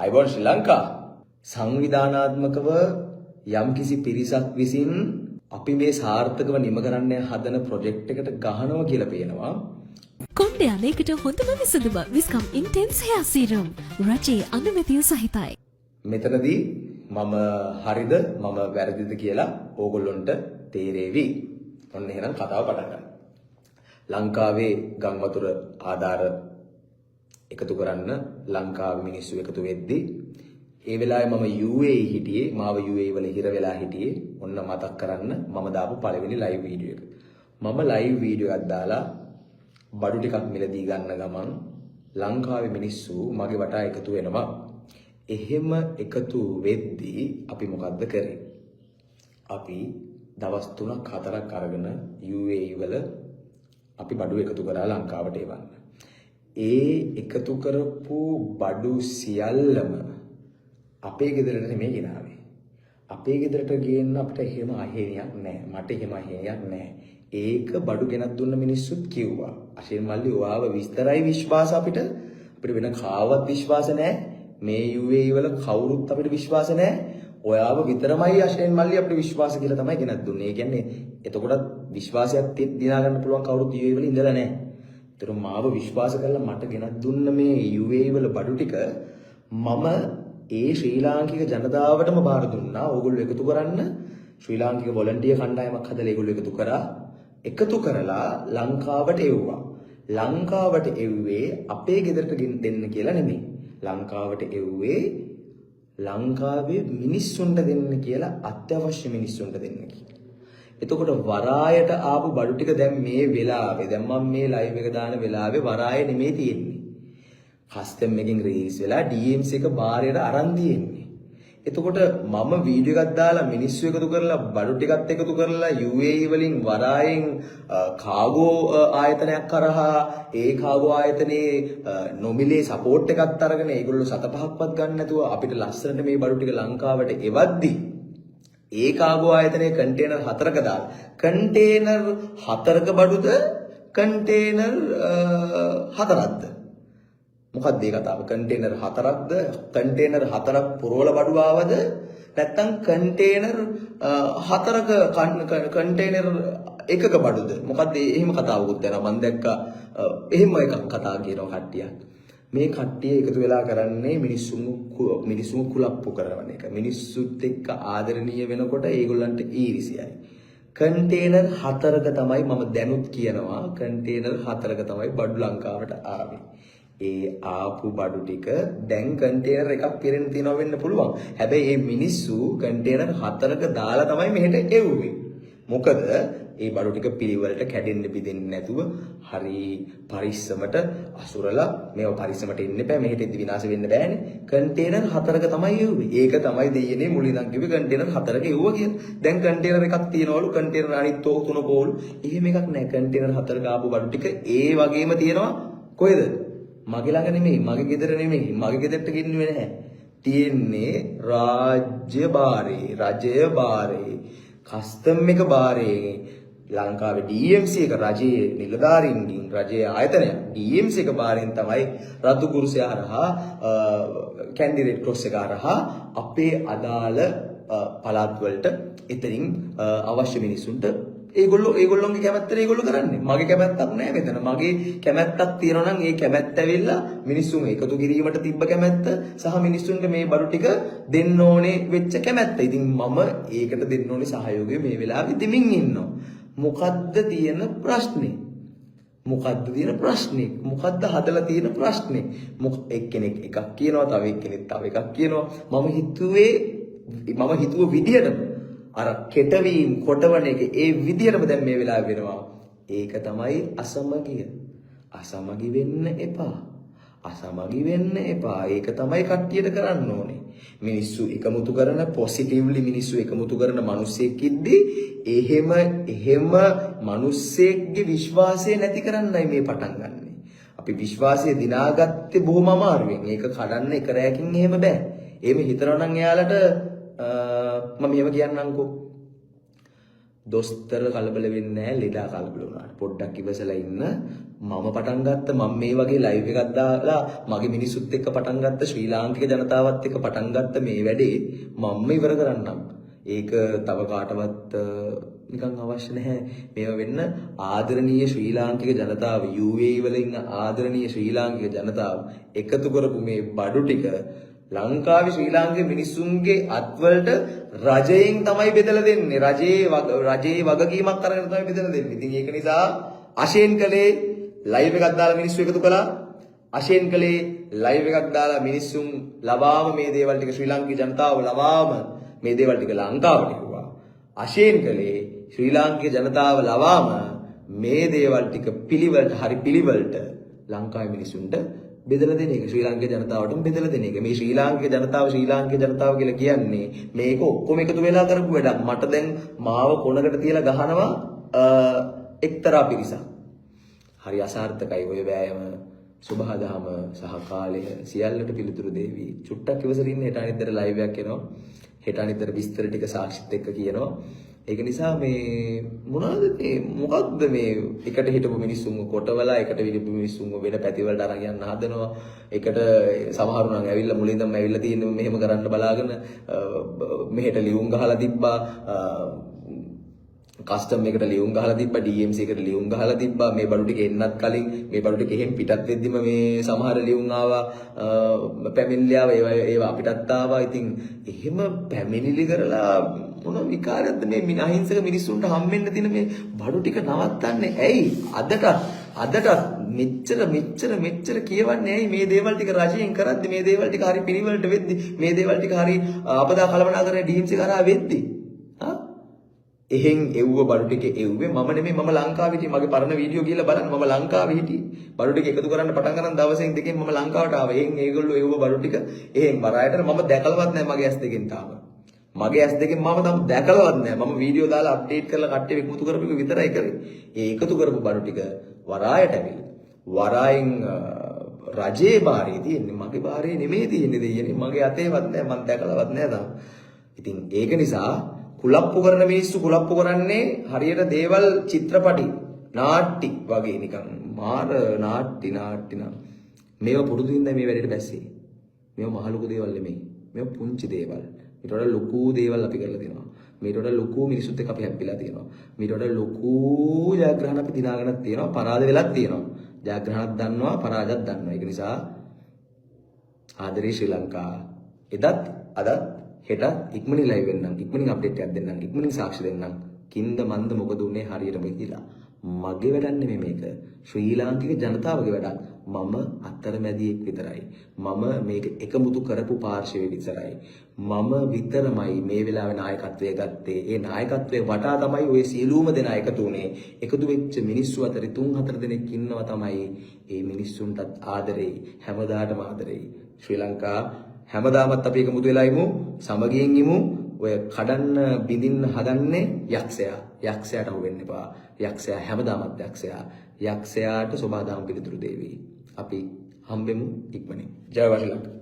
අයිබෝන් ශ්‍රී ලංකා. සංවිධානාත්මකව යම්කිසි පිරිසක් විසින් අපි මේ සාර්ථකව නිම කරන්න හදන ප්‍රොජෙක්ට් එකට ගහනවා කියලා පේනවා. කොණ්ඩේ යන එකට හොඳම විසඳුම විස්කම් ඉන්ටෙන්ස් හෙයා සීරම් රජයේ අනුමැතිය සහිතයි. මෙතනදී මම හරිද මම වැරදිද කියලා ඕගොල්ලොන්ට තේරේවි. ඔන්න එහෙනම් කතාව පටන් ගන්න. ලංකාවේ ගම් වතුර ආධාර එකතු කරන්න ලංකාවේ මිනිස්සු එකතු වෙද්දී, ඒ වෙලාවේ මම UAE හිටියේ. මාව UAE වල හිර වෙලා හිටියේ. ඔන්න මතක් කරන්න මම දාපු පළවෙනි ලයිව් වීඩියෝ එක. මම ලයිව් වීඩියෝ එකක් දාලා බඩු ටිකක් මිලදී ගන්න ගමන් ලංකාවේ මිනිස්සු මගේ වටා එකතු වෙනවා. එහෙම එකතු වෙද්දී අපි මොකද්ද කරේ? අපි දවස් 3ක් 4ක් අරගෙන UAE වල අපි බඩු එකතු කරා ලංකාවට එවන්න. ඒ එකතු කරපු බඩු සියල්ලම අපේ ගෙදරට නෙමෙයි ගෙනාවේ. අපේ ගෙදරට ගේන්න අපිට එහෙම අහේනියක් නැහැ. මට එහෙම අහේනියක් නැහැ. ඒක බඩු ගෙනත් දුන්න මිනිස්සුත් කිව්වා. "අශේන් මල්ලි, ඔයාව විස්තරයි විශ්වාස අපිට. අපිට වෙන කාවත් විශ්වාස නැහැ. මේ UAE වල කවුරුත් අපිට විශ්වාස නැහැ. ඔයාව විතරමයි අශේන් මල්ලි අපිට විශ්වාස" කියලා තමයි ගෙනත් දුන්නේ. ඒ කියන්නේ එතකොටත් විශ්වාසයක් දිනා ගන්න පුළුවන් කවුරුත් UAE වල ඉඳලා නැහැ. ඒතර මාව විශ්වාස කරලා මට ගෙනත් දුන්න මේ UAE වල බඩු ටික මම ඒ ශ්‍රී ලාංකික ජනතාවටම බාර දුන්නා. ඕගොල්ලෝ එකතු කරන්න. ශ්‍රී ලාංකික වොලන්ටියර් කණ්ඩායමක් හදලා ඒගොල්ලෝ එකතු කරා. එකතු කරලා ලංකාවට එව්වා. ලංකාවට එව්වේ අපේ ගෙදරට දෙන්න කියලා නෙමෙයි. ලංකාවට එව්වේ ලංකාවේ මිනිස්සුන්ට දෙන්න කියලා, අත්‍යවශ්‍ය මිනිස්සුන්ට දෙන්න කියලා. එතකොට වරායට ආපු බඩු ටික දැන් මේ වෙලාවේ, දැන් මම මේ ලයිව් එක දාන වෙලාවේ වරාය නෙමෙයි තියෙන්නේ. කස්ටම් එකෙන් රිලීස් වෙලා DMC එක බාරයට අරන් තියෙන්නේ. එතකොට මම වීඩියෝ එකක් දාලා මිනිස්සු එකතු කරලා, බඩු ටිකත් එකතු කරලා, UAE වලින් වරායෙන් කාගෝ ආයතනයක් කරහා, ඒ කාගෝ ආයතනයේ නොමිලේ සපෝට් එකත් අරගෙන, ඒගොල්ලෝ සත පහක්වත් ගන්න නැතුව අපිට ලස්සනට මේ බඩු ටික ලංකාවට එවද්දි, ඒ කාගෝ ආයතනයේ කන්ටේනර් හතරක දාලා, කන්ටේනර් හතරක බඩුද, කන්ටේනර් හතරක්ද, මොකක්ද ඒ කතාව? කන්ටේනර් හතරක්ද, කන්ටේනර් හතරක් පුරවල බඩු ආවද, නැත්නම් කන්ටේනර් හතරක කන්ටේනර් එකක බඩුද, මොකක්ද? එහෙම කතාවකුත් යනවා මං දැක්කා. එහෙම එකක් කතා කියනවා කට්ටියක්. මේ කට්ටිය එකතු වෙලා කරන්නේ මිනිස්සුන් කුලප්පු කරන එක. මිනිස්සුත් එක්ක ආදරණීය වෙනකොට ඒගොල්ලන්ට ඊරිසියයි. කන්ටේනර් හතරක තමයි, මම දැනුත් කියනවා, කන්ටේනර් හතරක තමයි බඩු ලංකාවට ආවේ. ඒ ආපු බඩු ටික දැන් කන්ටේනර් එකක් පිරෙන්න තියෙනවා වෙන්න පුළුවන්. හැබැයි මේ මිනිස්සු කන්ටේනර් හතරක දාලා තමයි මෙහෙට එව්වේ. මොකද ඒ බඩු ටික පිළිවෙලට කැඩෙන්න බිඳෙන්නේ නැතුව හරි පරිස්සමට අසුරලා මේව පරිස්සමට එන්න එපා, මෙහෙට එද්දි විනාශ වෙන්න බෑනේ. කන්ටේනර් හතරක තමයි එව්වේ. ඒක තමයි දෙයියනේ මුලින් ඉඳන් කිව්වේ කන්ටේනර් හතරක එව්වා කියලා. දැන් කන්ටේනර් එකක් තියනවලු, කන්ටේනර් අනිත් තුන පෝලු. එහෙම එකක් නෑ. කන්ටේනර් හතරක ආපු බඩු ටික ඒ වගේම තියෙනවා. කොහෙද? මගේ ළඟ නෙමෙයි, මගේ ගෙදර නෙමෙයි, මගේ ගෙදරට ගෙන්නුවේ නැහැ. තියෙන්නේ රාජ්‍ය භාරේ, රජය භාරේ, කස්ටම් එක භාරේ, ලංකාවේ DMC එක, රජයේ නිලධාරීන්ගෙන්, රජයේ ආයතනයක් DMC එක භාරයෙන් තමයි රතු කුරුසය හරහා, කැන්ඩි රෙඩ් ක්‍රොස් එක හරහා අපේ අදාළ පළාත් වලට, එතනින් අවශ්‍ය මිනිස්සුන්ට. ඒගොල්ලෝ ඒගොල්ලොන්ගේ කැමැත්තට ඒගොල්ලෝ කරන්නේ. මගේ කැමැත්තක් නෑ මෙතන. මගේ කැමැත්තක් තියෙනවා නම් ඒ කැමැත්ත ඇවිල්ලා මිනිස්සුන් එකතු කිරීමට තිබ්බ කැමැත්ත සහ මිනිස්සුන්ට මේ බඩු ටික දෙන්න ඕනේ වෙච්ච කැමැත්ත. ඉතින් මම ඒකට දෙන්න ඕනේ සහයෝගය මේ වෙලාවේ දෙමින් ඉන්නවා. මොකද්ද තියෙන ප්‍රශ්නේ? මොකද්ද තියෙන ප්‍රශ්නේ? මොකද්ද හදලා තියෙන ප්‍රශ්නේ? මොක එක්කෙනෙක් එකක් කියනවා, තව එක්කෙනෙක් තව එකක් කියනවා. මම හිතුවේ, මම හිතුව විදිහටම අර කෙටවීම් කොටවන එක ඒ විදිහටම දැන් මේ වෙලාවේ වෙනවා. ඒක තමයි අසමගිය. අසමගි වෙන්න එපා. අසමගි වෙන්න එපා. ඒක තමයි කට්ටියට කරන්න ඕනේ. මිනිස්සු එකමුතු කරන, පොසිටිව්ලි මිනිස්සු එකමුතු කරන මිනිස්සෙක් ඉද්දි එහෙම එහෙම මිනිස්සෙක්ගේ විශ්වාසය නැති කරන්නයි මේ පටන් ගන්නෙ. අපි විශ්වාසය දිනාගත්තේ බොහොම අමාරුවෙන්. ඒක කඩන්න එක රැයකින් එහෙම බෑ. එහෙම හිතනවා නම් එයාලට මම එහෙම කියන්නම්කෝ. දොස්තර කලබල වෙන්නේ නැහැ ලෙඩා කලබල වුණාට. පොඩ්ඩක් ඉවසලා ඉන්න. මම පටන් ගත්ත මම මේ වගේ ලයිව් එකක් දාලා මගේ මිනිස්සුත් එක්ක පටන් ගත්ත ශ්‍රී ලාංකික ජනතාවත් එක්ක පටන් ගත්ත මේ වැඩේ මම්ම ඉවර කරන්නම්. ඒක තව කාටවත් නිකන් අවශ්‍ය නැහැ. මේවා වෙන්න ආදරණීය ශ්‍රී ලාංකික ජනතාව, UAE වල ඉන්න ආදරණීය ශ්‍රී ලාංකික ජනතාව එකතු කරපු මේ බඩු ටික ලංකාවේ ශ්‍රී ලාංකික මිනිස්සුන්ගේ අත්වලට රජයෙන් තමයි බෙදලා දෙන්නේ. රජයේ වගකීමක් අරගෙන තමයි බෙදලා දෙන්නේ. ඉතින් ඒක නිසා අශේන් කලේ ලයිව් එකක් දාලා මිනිස්සු එකතු කළා. අශේන් කලේ ලයිව් එකක් දාලා මිනිස්සුන් ලබාම මේ දේවල් ටික ශ්‍රී ලාංකික ජනතාව ලබාම මේ දේවල් ටික ලංකාවට එව්වා. අශේන් කලේ ශ්‍රී ලාංකික ජනතාව ලවාම මේ දේවල් ටික පිළිවෙලට හරි පිළිවෙලට ලංකාවේ මිනිස්සුන්ට බෙදලා දෙන එක, ශ්‍රී ලාංකික ජනතාවටම බෙදලා දෙන එක. මේ ශ්‍රී ලාංකික ජනතාව ශ්‍රී ලාංකික ජනතාව කියලා කියන්නේ මේක ඔක්කොම එකතු වෙලා කරපු වැඩක්. මට දැන් මාව කොනකට තියලා ගහනවා එක්තරා පිරිසක්. හරි අසාර්ථකයි ඔය වෑයම. සුභාදහම සහ කාලය සියල්ලට පිළිතුරු දේවි. චුට්ටක් ඉවසලා ඉන්න, හෙට අනිද්දාට ලයිව් එකක් එනවා. හෙට අනිද්දාට විස්තර ටික සාක්ෂිත් එක්ක කියනවා. ඒක නිසා මේ මොනවද මේ මොකක්ද මේ එකට හිටපු මිනිස්සුන්ව කොටවලා එකට හිටපු මිනිස්සුන්ව වෙන පැතිවලට අරන් යන්න හදනවා. එකට සමහරු නම් ඇවිල්ලා මුලින්දම ඇවිල්ලා තියෙන්නේ මෙහෙම කරන්න බලාගෙන මෙහෙට ලියුම් ගහලා තිබ්බා. කස්ටම් එකට ලියුම් ගහලා තිබ්බා, DMC එකට ලියුම් ගහලා තිබ්බා. මේ බඩු ටික එන්නත් කලින් මේ බඩු ටික එහෙම් පිටත් වෙද්දිම මේ සමහර ලියුම් ආවා, පැමිණිලි ආවා, ඒවා ඒවා අපිටත් ආවා. ඉතින් එහෙම පැමිණිලි කරලා මොන විකාරයක්ද මේ අහිංසක මිනිස්සුන්ට හම්බෙන්න තියෙන මේ බඩු ටික නවත්තන්නේ ඇයි? අදටත් අදටත් මෙච්චර මෙච්චර මෙච්චර කියවන්නේ ඇයි මේ දේවල් ටික රජයෙන් කරද්දි, මේ දේවල් ටික හරි පිළිවෙලට වෙද්දි, මේ දේවල් ටික හරි ආපදා කළමනාකරණය DMC කරා වෙද්දි? ආ එහෙන් එව්ව බඩු ටික එව්වේ මම නෙමෙයි, මම ලංකාවේ හිටියේ. මගේ පරණ වීඩියෝ ගිහලා බලන්න, මම ලංකාවේ හිටියේ. බඩු ටික එකතු කරන්න පටන් ගන්න දවසෙන් දෙකෙන් මම ලංකාවට ආවා. එහෙන් ඒගොල්ලෝ එව්ව බඩු ටික එහෙන් වරායට මම දැකලවත් නෑ මගේ ඇස් දෙකෙන් තාම. මගේ ඇස් දෙකෙන් මම තාම දැකලවත් නෑ. මම වීඩියෝ දාලා අප්ඩේට් කරලා කට්ටිය එකතු කරපු එක විතරයි කරේ. ඒ එකතු කරපු බඩු ටික වරායට ඇවිල්ලා වරායෙන් රජයේ භාරයේ තියෙන්නේ, මගේ භාරයේ නෙමෙයි තියෙන්නේ දෙයියනේ. මගේ අතේවත් නෑ, මං දැකලවත් නෑ තාම. ඉතින් ඒක නිසා කුලප්පු කරන මිනිස්සු කුලප්පු කරන්නේ හරියට දේවල් චිත්‍රපටි නාට්ටි වගේ, නිකන් මාර නාට්ටි නාට්ටි නම්. මේවා පුරුදු හින්දා මේ වැඩේට බැස්සේ. මේවා මහ ලොකු දේවල් නෙමෙයි. මේවා පුංචි දේවල්. මීට වඩා ලොකු දේවල් අපි කරලා තියෙනවා. මීට වඩා ලොකු මිනිස්සුත් එක්ක අපි හැප්පිලා තියෙනවා. මීට වඩා ලොකු ජයග්‍රහණ අපි දිනාගෙනත් තියෙනවා, පරාද වෙලත් තියෙනවා. ජයග්‍රහණත් දන්නවා, පරාජත් දන්නවා. ඒක නිසා ආදරේ ශ්‍රී ලංකා, එදත් අදත් හෙටත් ඉක්මනින් ලයිව් වෙන්නම්, ඉක්මනින් අප්ඩේට් එකක් දෙන්නම්, ඉක්මනින් සාක්ෂි දෙන්නම්. කින්ද මන්ද මොකද උනේ හරියටම කියලා. මගේ වැඩක් නෙමෙයි මේක. ශ්‍රී ලාංකික ජනතාවගේ වැඩක්. මම අතරමැදියෙක් විතරයි. මම මේක එකමුතු කරපු පාර්ශවය විතරයි. මම විතරමයි මේ වෙලාවේ නායකත්වය ගත්තේ. ඒ නායකත්වයේ වටා තමයි ඔය සියලුම දෙනා එකතු වුණේ. එකතු වෙච්ච මිනිස්සු අතරේ 3-4 දෙනෙක් ඉන්නවා තමයි. ඒ මිනිස්සුන්ටත් ආදරෙයි. හැමදාටම ආදරෙයි. ශ්‍රී ලංකා හැමදාමත් අපි එකමුතු වෙලා ඉමු, සමගියෙන් ඉමු. ඔය කඩන්න බිඳින්න හදන්නේ යක්ෂයා. යක්ෂයාට අහු වෙන්න එපා. යක්ෂයා හැමදාමත් යක්ෂයා. යක්ෂයාට සෝබාදාම පිළිතුරු දේවි. අපි හම්බෙමු ඉක්මනින්. ජය වේවා ශ්‍රී ලංකා.